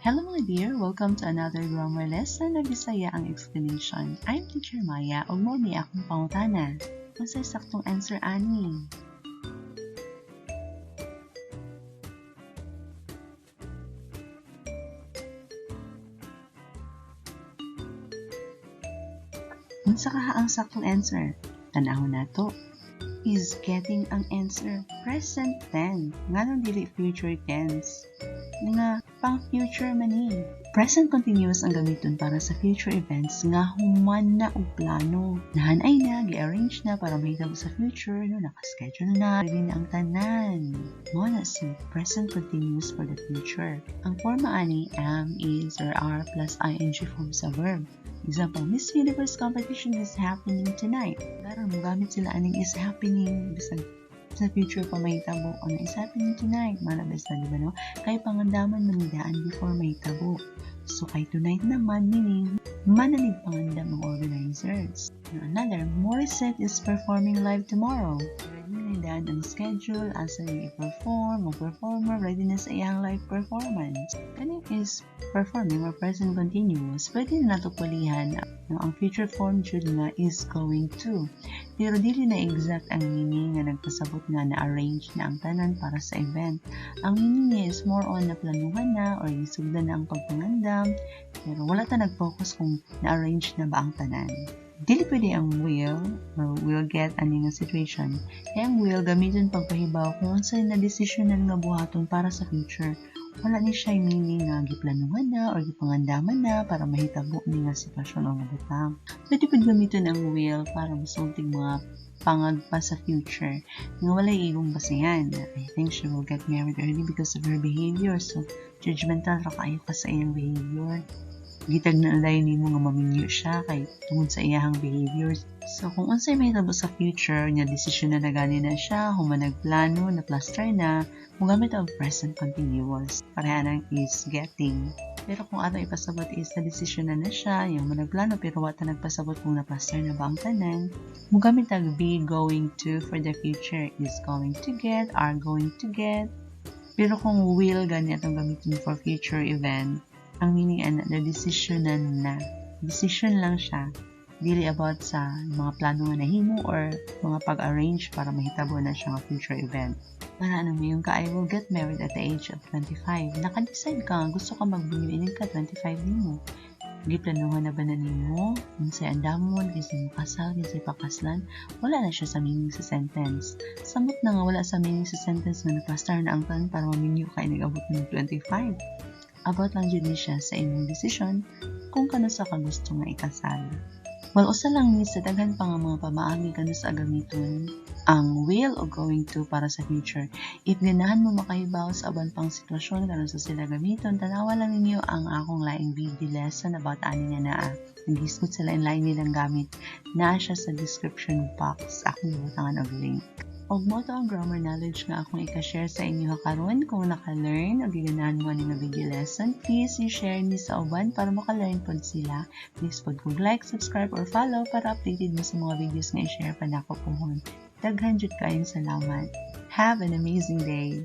Hello, mga dear! Welcome to another grammar lesson na Bisaya ang explanation. I'm Teacher Maya ug mao ni akong pangutana. Unsay saktong answer ani? Unsa kaha ang saktong answer? Tan-awon nato. Is getting ang answer. Present tense. Nganong dili future tense? Nga pang future man ni. Present continuous ang gamiton para sa future events nga human na og plano. Nahanay na, gi-arrange na para mahitabo sa future, no, naka-schedule na, ready na ang tanan. Mao na si present continuous for the future. Ang forma ani am, is, or are plus ing form sa verb. Example, Miss Universe competition is happening tonight. Karon mogamit sila aning is happening bisag sa future pa mahitabo o na is happening tonight. Mana basta, di ba, no? Kay pangandaman man ni daan before mahitabo. So kay tonight naman, meaning manalig pangandam ang organizers. Another, Morissette is performing live tomorrow. Ready na daan ang schedule, asa niya i-perform, ang performer, ready na sa iyang live performance. Kaning is performing or present continuous, pwede na nato pulihan, no, ang future form jud nga is going to. Pero dili na exact ang meaning nga nagpasabot nga na-arrange na ang tanan para sa event. Ang meaning niya is more on na planuhan na or gisugdan na ang pagpangandam, pero wala ta nag-focus kung na-arrange na ba ang tanan. Dili pwede ang will or will get ani nga situation. Kaya ang will gamiton pagpahibaw kung unsay na desisyonan nga buhaton para sa future. Wala ni siya meaning nga giplanuhan na or gipangandaman na para mahitabo ni nga sitwasyon o nga butang. Pwede pud gamiton ang will para mosultig mga pangagpa sa future nga walay igong basehan. I think she will get married early because of her behavior. So, judgmental ra kaayo ka sa iyang behavior. Gitag na alay nimo nga maminyo siya kay tungod sa iyahang behaviors. So, kung unsay mahitabo sa future, nya desisyon na nagani na siya, human nagplano, na plaster na, mogamit og present continuous. Pareha ng is getting. Pero kung ato ipasabot is na desisyon na na siya, yung nagplano pero wa ta nagpasabot kung na-plaster na ba ang tanan, mogamit og be going to for the future. Is going to get, are going to get. Pero kung will gani atong gamitin for future event, ang meaning ana na desisyonan na. Decision lang siya. Dili about sa mga plano nga nahimo or mga pag-arrange para mahitabo na siya nga future event. Para ano mo yung ka, I will get married at the age of 25. Naka-decide ka, gusto ka magbinyo inig ka, 25 nimo. Giplanuhan na ba na nimo? Unsay andamon, kinsa mo kasal, kinsay pakaslan? Wala na siya sa meaning sa sentence. Samot na nga wala sa meaning sa sentence nga naplastar na ang plan para maminyo ka inig abot ng 25. About lang jud ni siya sa imong desisyon kung kanus-a ka gusto nga ikasal. Well, usa lang ni sa daghan pa nga mga pamaagi kanus-a gamiton ang will o going to para sa future. If ganahan mo makahibaw sa uban pang sitwasyon kanus-a sila gamiton, tanawa lang ninyo ang akong laing video lesson about ani nga naa. Naghisgot sila in lain nilang gamit. Naa siya sa description box. Akong gibutangan og link. Og mao to ang grammar knowledge nga akong ika-share sa inyo karon. Kung naka-learn o giganahan mo ani nga video lesson, please i-share ni sa uban para maka-learn pod sila. Please pod kog like, subscribe or follow para updated mo sa mga videos nga i-share pa nako puhon. Daghan jud kayong salamat. Have an amazing day.